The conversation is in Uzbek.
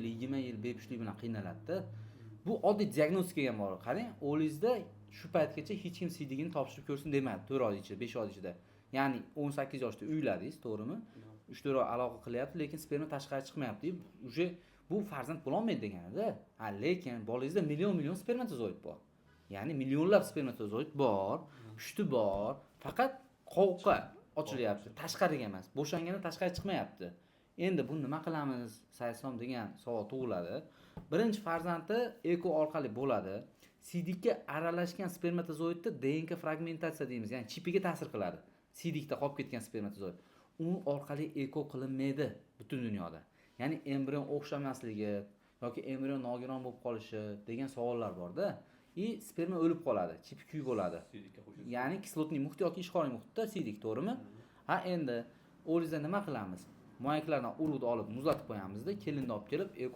20 yil bepushtlik bilan qiynaladida. Bu oddiy diagnostikaga ham bog'liq. Qarang, o'g'lingizda shu paytgacha hech kim siydigini topshirib ko'rsin demadi, 4 oy ichida, 5 oy ichida. Ya'ni 18 yoshda uyladingiz, to'g'rimi? 3-4 oy aloqa qilyapti, lekin sperma tashqari chiqmayapti. Уже bu farzand bo'lolmaydi deganida. Ha, lekin bolangizda million million spermatozoid bor. Ya'ni millionlab spermatozoid bor, pushti bor, faqat qovoqqa ochilyapti, tashqariga emas. Bo'shanganda tashqari chiqmayapti. Endi buni nima qilamiz, Saidsom, degan savol tug'iladi. Birinchi farzandi ЭКО orqali bo'ladi. Siydikka aralashgan spermatozoidda ДНК fragmentatsiya deymiz, ya'ni chipiga ta'sir qiladi. Siydikda qolib ketgan spermatozoid. U orqali ЭКО qilinmaydi butun dunyoda. Ya'ni embrion o'xshamasligi yoki embrion nogiron bo'lib qolishi degan savollar borda. И sperma o'lib qoladi, chipi kuyib bo'ladi. Siydikka qo'shilsa. Ya'ni кислотный muhit yoki ishqoriy muhitda siydik, to'g'rimi? Ha, endi o'g'lingizda nima qilamiz? Moyaklardan urug'ni olib muzlatib qo'yamizda, kelinni olib kelib ЭКО